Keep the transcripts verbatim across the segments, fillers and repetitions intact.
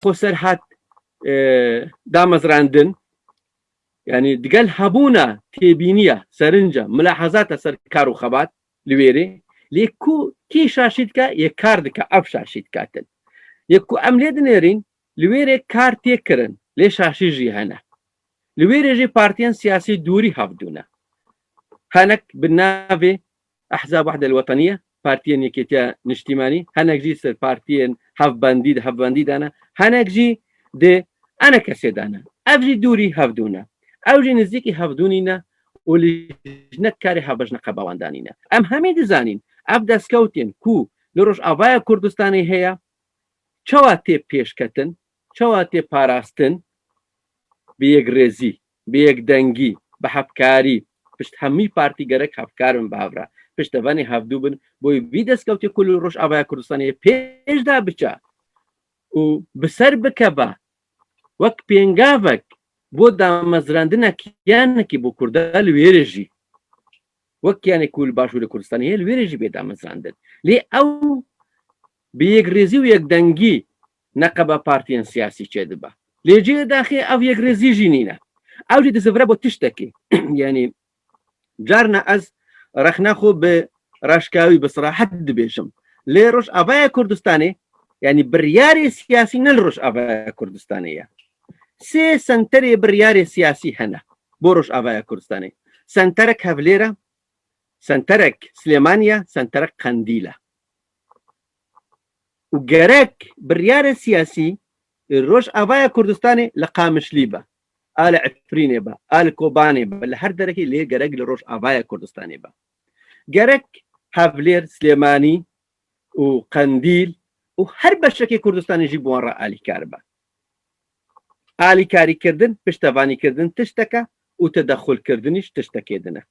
xweser hat, e, damezrandin. Yanî digel hebûna têbîniya, serinca, milahezata ser kar û xebat li wêrê, lê ku kî şaşî dike, yê kar dike, ev şaşî dikatin. Yê ku em lê dinêrîn, li wêrê kar tê kirin, lê şaşî jî hene. Li wêrê jî partiyên siyasî dûrî hevdû ne. Henek bi navê Ehzab Wehde El Weteniye, partiyên Yekêtiya Niştîmanî, henek jî ser partiyên hevbendî de hevbendî dane, henek jî di enekesê dane. Ev jî dûrî hevdû ne. Ew jî nizîkî hevdû nîne û lijnet karê hevbejna qebawan danîne. Em hemî dizanîn, ev destkewtên ku li Rojavaya Kurdistanê heye, çawa tê pêşketin, çawa tê parastin, bi yekrêzî, bi yekdengî, bi hevkarî, pişt hemî partî gerek hevkar bin bi hev re, piştevanê hevdû bin, bo vî destkewtê ku li Rojavaya Kurdistanê pêş de biçe û bi ser bikeve wek pêngavek bo damezrandina kiyanekî bo Kurda li wêrê jî. Wek kiyanê ku li Başûrê Kurdistanê heye, li wêrê jî bê damezrandin. Lê ew bi yekrêzî û yekdengî neqeba partiyên siyasî çêdibe. Lê cihê daxê ev yekrêzî jî nîne. Ew jî dizivire bo tiştekê. Yanî carna ez rexna xwe bi raşkawî, bi serahet dibêjim. Lê Rojavaya Kurdistanê, yanî biryarê siyasî ne li Rojavaya Kurdistanê ye. Sê senterê biryarê siyasî hene bo Rojavaya Kurdistanê. Senterek Hevlêr e, senterek Silêmanî ye, senterek Qendîl e. Û gerek biryarê siyasî Rojavaya Kurdistanê li Qamişlî be, a li Efrînê be, a li Kobanê be, li her derekê, lê gerek li Rojavaya Kurdistanê be. Gerek Hevlêr, Silêmanî û Qendîl û her beşekê Kurdistanê jî bi wan re alîkar be. Alîkarîkirdin, piştevanîkirdin tiştek e û tedexulkirdinî jî tiştekê din e.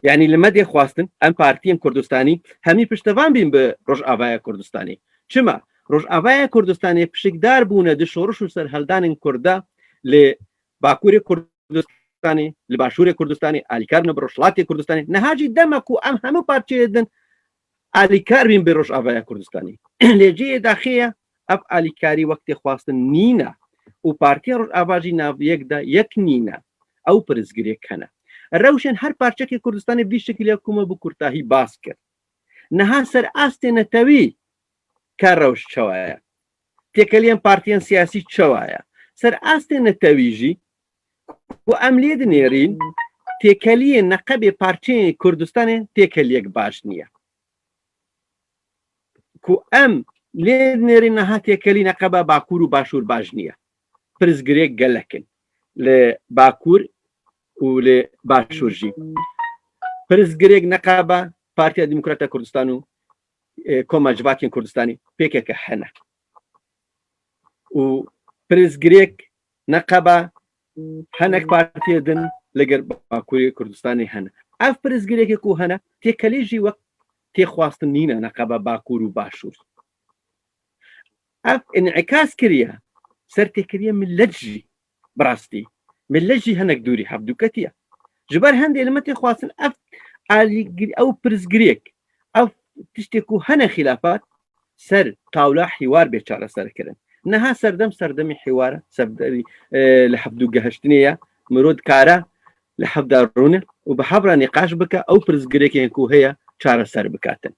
Yanî li me dê xwestin em partiyên Kurdistanî hemî piştevan bîn bi Rojavaya Kurdistanê. Çima? Rojavaya Kurdistanê pişikdar bûne di şoriş û serhildanên Kurda li Bakurê Kurdistanê, li Başûrê Kurdistanê, alîkar bûne bi Rojhilatê Kurdistanê. Niha jî dema ku em hemû parçeyê din alîkar bîn bi Rojavaya Kurdistanê. Lê cihê daxê ye, ev alîkarî wek tê xwestin nîne û Partiya Rojava jî nav yek de yek nîne. Ew pirsgirêk hene. Rewşên her parçekê Kurdistanê vî şekilê ku me bi kurtahî bas kir. Niha ser astê netewî ka rewş çawa ye? Têkeliyên partiyên siyasî çawa ye? Ser astê netewî jî ku em lê dinêrîn, têkeliyên neqebê parçeyên Kurdistanê têkeliyek baş niye. Ku em lê dinêrîn niha têkelî neqeba Bakur û Başûr baş niye. Pirsgirêk gelek in. Li Bakur û li Başûr jî. Pirsgirêk neqeba Partiya Demokrata Kurdistan û, e, Koma Civatên Kurdistanê, P K K, hene. Û pirsgirêk neqeba hinek partiyê din li gel Bakurê Kurdistanê hene. Ev pirsgirêkê ku hene, têkelî jî wek tê xwestin nîne neqeba Bakur û Başûr. Ev înîkas kiriye ser têkiliyê milet jî, bi rastî. Milet jî hinek dûrî hevdû ketiye. Ji ber hindê li me tê xwestin ev alîgir-, ew pirsgirêk, ev tiştê ku hene xilafat, ser tawla hîwar bê çareserkirin. Niha serdem serdemî hîwar e, serdemî, e, li hevdû gehiştinê ye. Mirov dikare li hev de rûne û bi hev re nîqaş bike, ew pirsgirêkên ku heye çareser bikatin.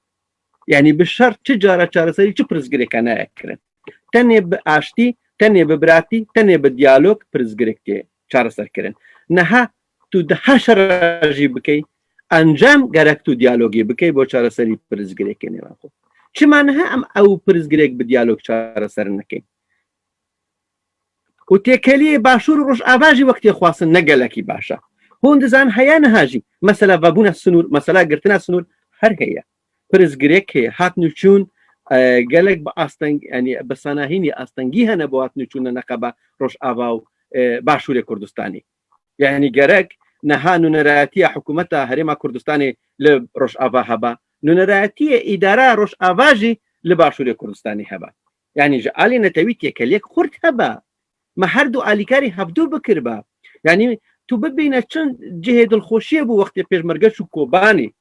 Yanî bi şer çi cara çareserî çi pirsgirêke nayê kirin. Tenê bi aştî, tenê bi biratî, tenê bi diyalog pirsgirêk tê çareser kirin. Niha tu diha şer jî bikey, encam gerek tu diyalogê bikey bo çareserî pirsgirêkê nêvan xwe. Çima niha em ew pirsgirêk bi diyalog çareser nekin? Û têkeliyê Başûr û Rojava jî wek tê xwestin ne gelekî baş e. Hûn dizan heye niha jî. Mesela vebûna sinûr, mesela girtina sinûr her heye. Pirsgirêk heye. Hat nûçûn, e, gelek bi asteng-, yanî bi sanahînî astengî hene bo hat nûçûna neqeba Rojava û, e, Başûrê Kurdistanê. Yanî gerek niha nûnerayetiya hikûmeta Herêma Kurdistanê li Rojava hebe. Nûnerayetiyê îdara Rojava jî li Başûrê Kurdistanê hebe. Yanî ji alî netewî têkeliyek xurt hebe. Me her du alîkarî hevdu bikiribe. Yanî tu bibîne çend cihê dilxweşiyê bû wextê pêşmerge çû Kobanê.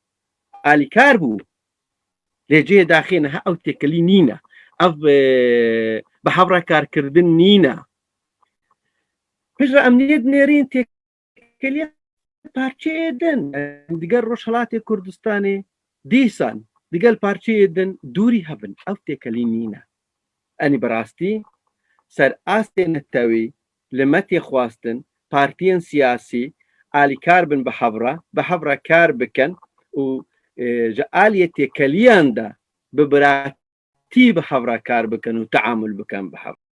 Alîkar bû. Lê cihê daxê niha ew têkilî nîne. Ev, e, bi hevra karkirdin nîne. Piştre em nê dinêrîn têkeliya parçeyê din. Em digel Rojhelatê Kurdistanê dîsan digel parçeyê din dûrî hebin. Ew têkelî nîne. Enî bi rastî ser astê netewî li me tê xwestin partiyên siyasî alîkar bin bi hevra, bi hevra kar bikin û, e, ji aliyê têkeliyan de bi biratî bi hevra kar bikin û teamul bikin bi hevra.